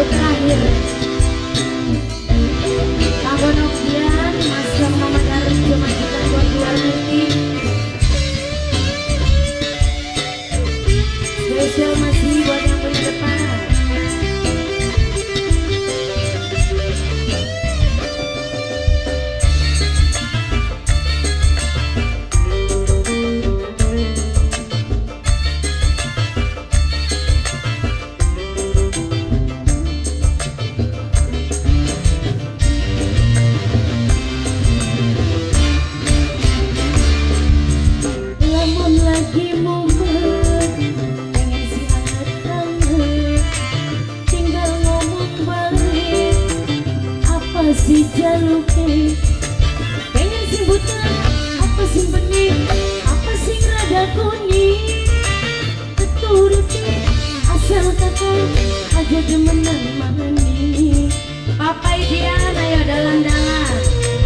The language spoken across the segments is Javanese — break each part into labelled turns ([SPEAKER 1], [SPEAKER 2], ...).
[SPEAKER 1] Terakhir. Kanggo Nokian, Mas Yang Mama Darjo, majikan buat luar negeri. Spesial masih buat yang di depan. Si jaluke pengen sing buta, apa sing bening, apa sing rada kuning, keturuti asal kakak aja demenan maning. Papa Idian ayo dalan-dalan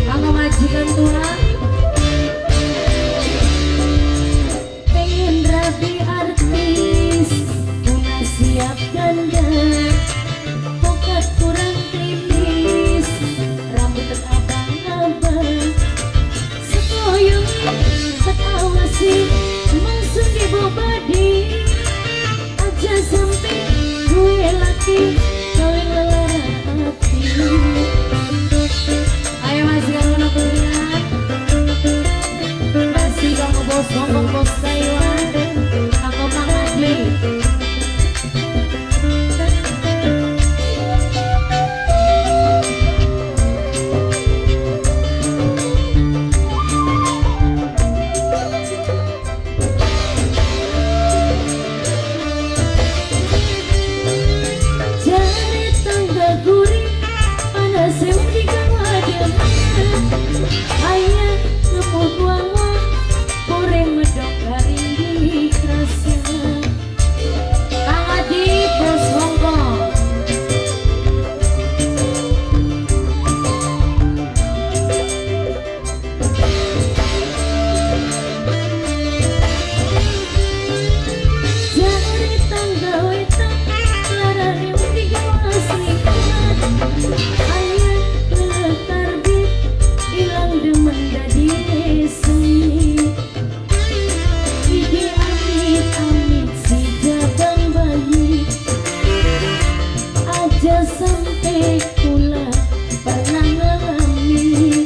[SPEAKER 1] kanggo majikan tua. Pengen rapi artis, guna siap dandan, pokat kurang klimis, rambut abang-abang, sekoyong sekawasi langsung dibobadi, aja sampai gue laki kawin lelara hati. Ayo masih kamu kuliah, masih kamu bos ngomong bos Taiwan, aku Mang Adi. Sampai kula pernah ngalami.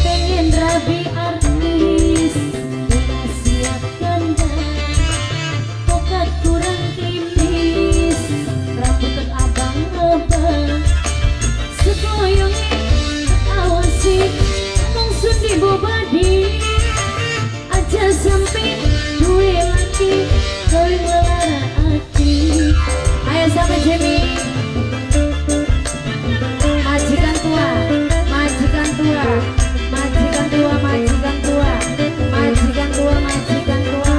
[SPEAKER 1] Pengen rabi artis, guna siap dandan, pokat kurang timis, rambut abang-abang, sekoyong awasi langsung dibobadi. Sampai gue laki kawin lelara hati. Ayo sampai Jimmy. Majikan tua, majikan tua, majikan tua, majikan tua, majikan tua, majikan tua,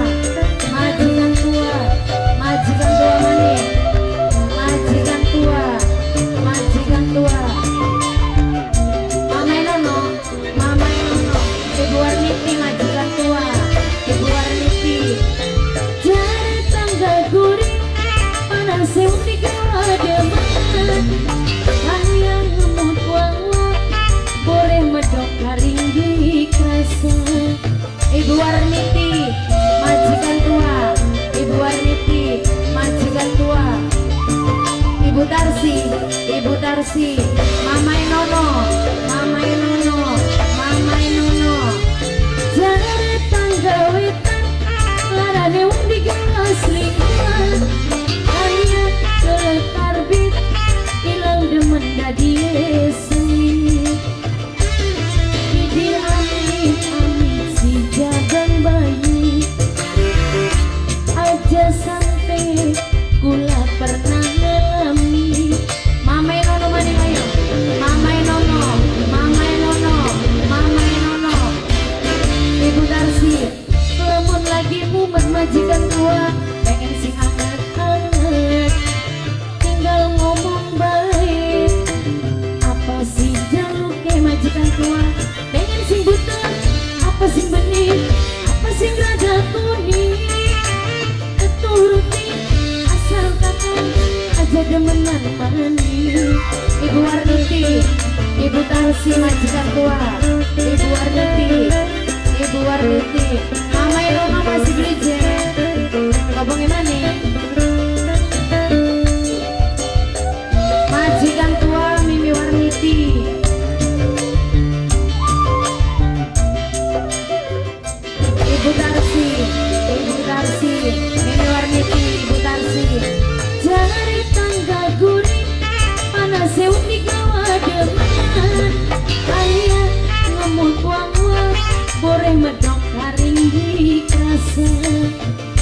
[SPEAKER 1] majikan tua, majikan tua maning, majikan tua, majikan tua. Mama Nono, Mama Nono, Ibu Warniti majikan tua. Ibu Warniti. Jare tangga guring panas unik demen, hayang ngemut wawa boleh medok garing di kerasa. Ibu Warniti majikan tua, Ibu Warniti majikan tua. Ibu Tarsi, Ibu Tarsi, Mama Nono, Mama Nono, Mama Nono. Jare tangga wetan larane wong digawe selingkuhan, hanya kekarbit ilang demen dadi seni. Idi amit amit si jagang bayi, aja sampai kula pernah ngalami. Mama Nono maning ayo, Mama Nono, Mama Nono, Mama Nono. Ibu Tarsi, lamun lagi mumet majikan tua, pengen sing anget-anget, tinggal ngomong baik. Apa sih jaluke majikan tua, pengen sing buta, apa sing bening, apa sing demenan maning. Ibu Warniti, Ibu Tarsi majikan tua, Ibu Warniti, Ibu Warniti, Mama Iroma masih beli ngomongin mana? Majikan tua Mimi Warniti. Ibu Tarsi, Ibu Tarsi, Mimi Warniti, Ibu Tarsi. Jari tangga gurih panas unik gawa demenan. Ayah ngemut wang-wang boreh medok haring dikrasa.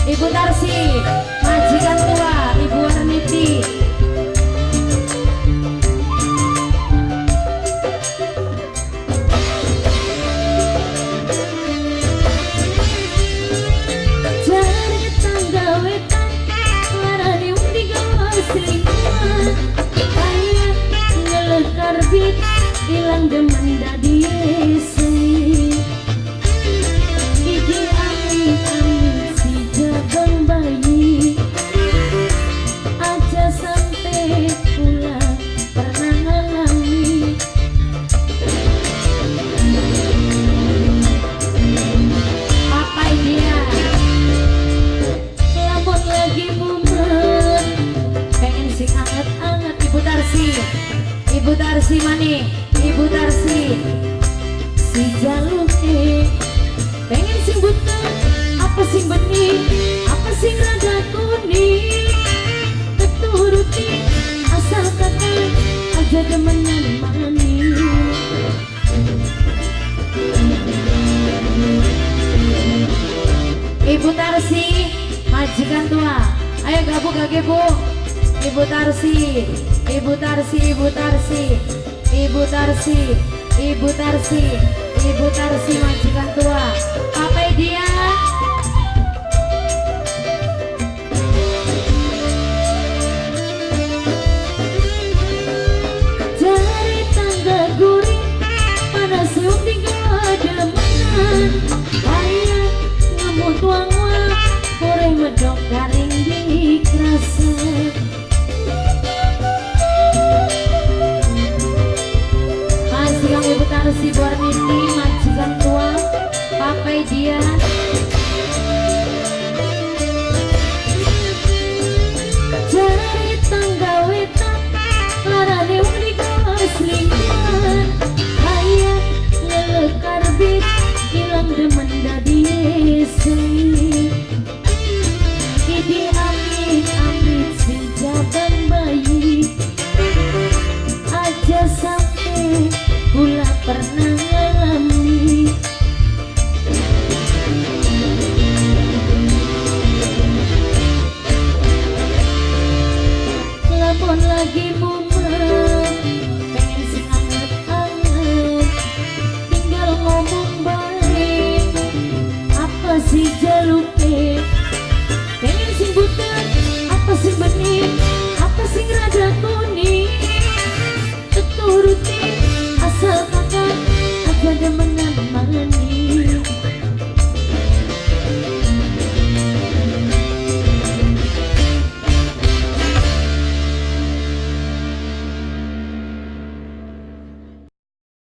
[SPEAKER 1] Ibu Tarsi, majikan tua, Ibu Warniti. Jare tangga wetan, larane undi gawa selingkuhan. Kaya ngeleh karbit, ilang demen dadi seni. Iki amin-amin si jagang bayi, aja sampai pulang pernah ngalami. Papa dia lamun lagi mumet, pengen sing anget-anget. Ibu Tarsi, Ibu Tarsi mani, Ibu Tarsi si jaluke. Pengen sing butet, apa sing bening, apa sing rada kuning. Keturuti asal kata aja demenan maning. Ibu Tarsi, majikan tua, ayo gabung gak Bu? Ibu Tarsi, Ibu Tarsi, Ibu Tarsi, Ibu Tarsi, Ibu Tarsi, Ibu Tarsi majikan tua. Papa dia.